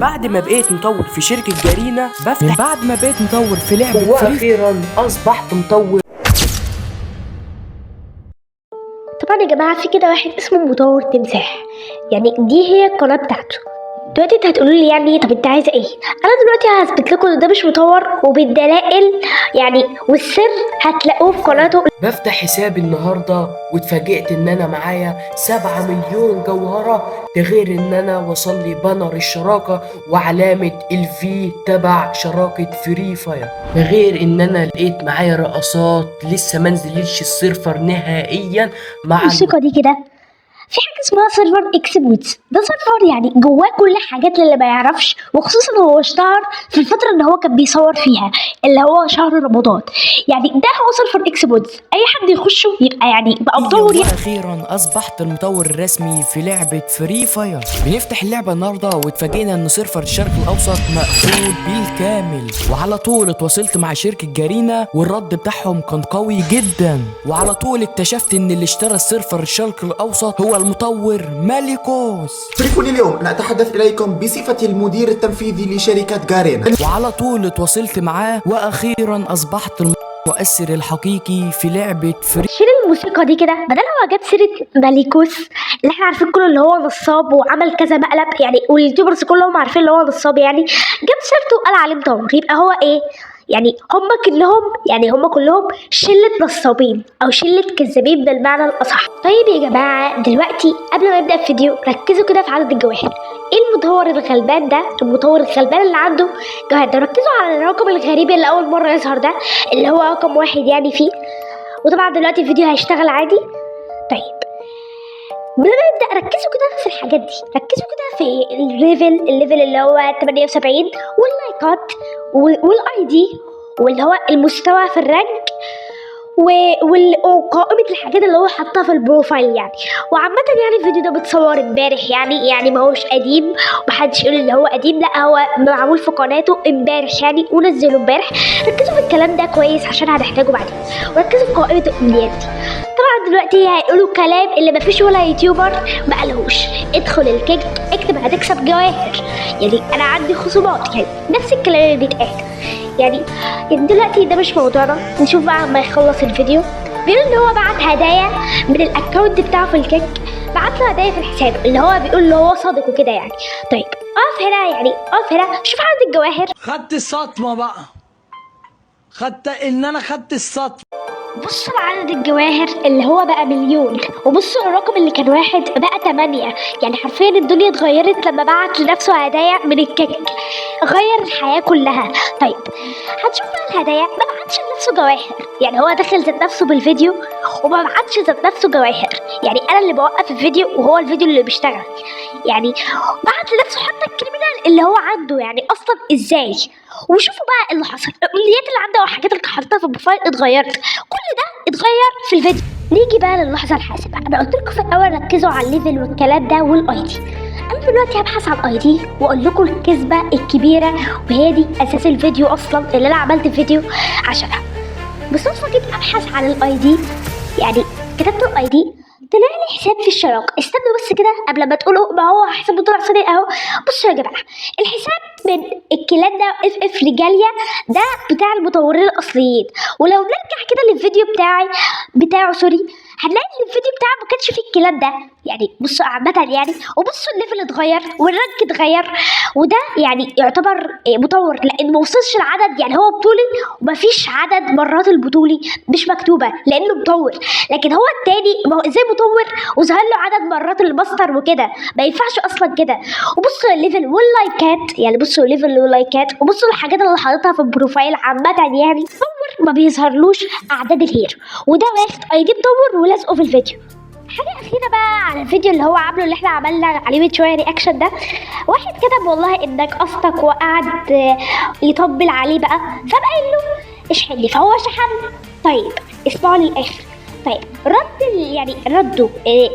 بعد ما بقيت مطور في شركة جارينا بفتح، من بعد ما بقيت مطور في لعبة واخيرا اصبحت مطور. طبعا يا جماعة في كده واحد اسمه مطور تمساح، يعني دي هي القناة بتاعته. دلوقتي انتوا هتقولوا لي يعني طب انت عايزه ايه؟ انا دلوقتي هثبت لكم ان ده مش مطور وبالدلائل يعني، والسر هتلاقوه في قناته. بفتح حسابي النهارده واتفاجئت ان انا معايا 7 مليون جوهرة، ده غير ان انا وصل لي banner الشراكة وعلامة ال V تبع شراكة Free Fire، ده غير ان انا لقيت معايا رقصات لسه منزلتش ال server نهائيا مع الموسيقى دي كده. في حاجة اسمها server Xmods، ده server يعني جواه كل حاجات للي ما يعرفش، وخصوصا هو اشتهر في الفترة اللي هو كان بيصور فيها اللي هو شهر رمضان. يعني ده هو server Xmods، اي حد يخشه يبقى يعني بقى مطور يعني. واخيرا اصبحت المطور الرسمي في لعبة Free Fire. بنفتح اللعبة النهاردة واتفاجئنا ان server الشرق الاوسط مقفول بالكامل، وعلى طول اتواصلت مع شركة جارينا والرد بتاعهم كان قوي جدا، وعلى طول اكتشفت ان اللي اشترى ال server الشرق الاوسط هو المطور ماليكوس. شرفني اليوم أن أتحدث إليكم بصفتي المدير التنفيذي لشركة جارينا. وعلى طول اتواصلت معاه، واخيرا اصبحت المؤثر الحقيقي في لعبة Free. شيل الموسيقى دي كده. بدل هو جاب سيرة ماليكوس اللي احنا عارفين كله اللي هو نصاب وعمل كذا مقلب يعني، وال YouTubers كلهم عارفين اللي هو نصاب يعني، جاب سيرته وقال عليه مطور، يبقى هو ايه؟ يعني هما كلهم شلة نصابين او شلة كذابين بالمعنى الاصح. طيب يا جماعة دلوقتي قبل ما نبدأ الفيديو ركزوا كده في عدد الجواهر. ايه المطور الغلبان ده؟ المطور الغلبان اللي عنده جواهر ده، ركزوا على الرقم الغريب اللي اول مرة يظهر ده اللي هو رقم 1 يعني فيه. وطبعا دلوقتي الفيديو هيشتغل عادي. طيب قبل ما نبدأ ركزوا كده في الحاجات دي، ركزوا كده في ال level اللي هو 78 واللايكات وال ID واللي هو المستوى في ال rank وقائمة الحاجات اللي هو حطها في ال profile يعني. وعامة يعني الفيديو ده متصور امبارح يعني ما هوش قديم، ومحدش يقول اللي هو قديم، لا هو معمول في قناته امبارح يعني ونزله امبارح. ركزوا في الكلام ده كويس عشان هنحتاجه بعدين، وركزوا في قائمة الامنيات دي. طبعا دلوقتي هيقولوا كلام اللي مفيش ولا YouTuber ما قالهوش، ادخل ال Kick اكتب هتكسب جواهر، يعني انا عندي خصومات، يعني نفس الكلام اللي بيتقال يعني دلوقتي ده مش موضوعنا. نشوف بقى لما يخلص الفيديو. بيقول ان هو بعت هدايا من ال account بتاعه في ال Kick، بعت له هدايا في الحساب اللي هو بيقول ان هو صادق وكده يعني. طيب اقف هنا يعني، اقف هنا شوف عدد الجواهر. خدت الصدمة بقى، خدت ان انا خدت الصدمة. بصوا لعدد الجواهر اللي هو بقى مليون، وبصوا للرقم اللي كان 1 بقى 8. يعني حرفيا الدنيا اتغيرت لما بعت لنفسه هدايا من ال Kick، غير الحياة كلها. طيب هتشوف بقى الهدايا، ما بعتش لنفسه جواهر، يعني هو دخل ذات نفسه بالفيديو وما بعتش ذات نفسه جواهر، يعني انا اللي بوقف الفيديو وهو الفيديو اللي بيشتغل، يعني بعت لنفسه حتى ال criminal اللي هو عنده يعني اصلا ازاي. وشوفوا بقى اللي حصل، الامنيات اللي عنده والحاجات اللي حطها في ال profile اتغيرت، كل ده اتغير في الفيديو. نيجي بقى للحظة الحاسمة. انا قلت لكم في الاول ركزوا على ال level والكلام ده وال ID. انا دلوقتي هبحث عن ID واقول لكم الكذبة الكبيرة، وهي دي اساس الفيديو اصلا اللي انا عملت الفيديو عشانها. بالصدفة جيت ابحث عن ال ID، يعني كتبت ال ID طلع لي حساب في الشراكة. استنوا بس كده قبل ما تقولوا ما هو حسابه طلع صديق اهو. بصوا يا جماعة، الحساب من ال clan ده FF رجاليا، ده بتاع المطورين الاصليين. ولو نرجع كده للفيديو بتاعه sorry، هنلاقي ان الفيديو بتاعه ما كانش فيه الكلام ده يعني. بصوا عامة يعني، وبصوا ال level اتغير وال rank اتغير، وده يعني يعتبر مطور لان ما وصلش العدد، يعني هو بطولي ومفيش عدد مرات البطولي مش مكتوبة لانه مطور. لكن هو التاني ما هو ازاي مطور وظهر له عدد مرات الماستر وكده، ما ينفعش اصلا كده. وبصوا ال level واللايكات، يعني بصوا ال level واللايكات، وبصوا الحاجات اللي حاططها في ال profile عامة يعني. مطور ما بيظهرلوش اعداد ال hero، وده واخد ID مطور ولازقه في الفيديو. حاجة أخيرة بقى على الفيديو اللي هو عامله اللي احنا عملنا عليه من شوية reaction ده، واحد كتب والله انك قصدك وقعد يطبل عليه بقى، فقام قايل له اشحن لي، فهو شحن. طيب اسمعوا للآخر. طيب رد يعني رده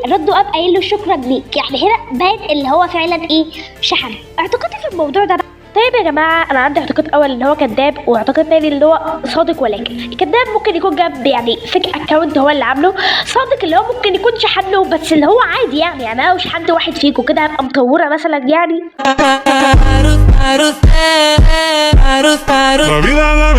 رده قام قايل له شكرا ليك، يعني هنا باين اللي هو فعلا ايه شحن. اعتقادي في الموضوع ده بقى. طيب يا جماعة، انا عندي اعتقاد اول ان هو كذاب، واعتقاد تاني اللي هو صادق، ولكن الكذاب ممكن يكون جاب يعني fake account هو اللي عامله، صادق اللي هو ممكن يكون شحن له، بس اللي هو عادي يعني انا لو شحنت واحد فيكم كده هبقى مطوره مثلا يعني. La vida.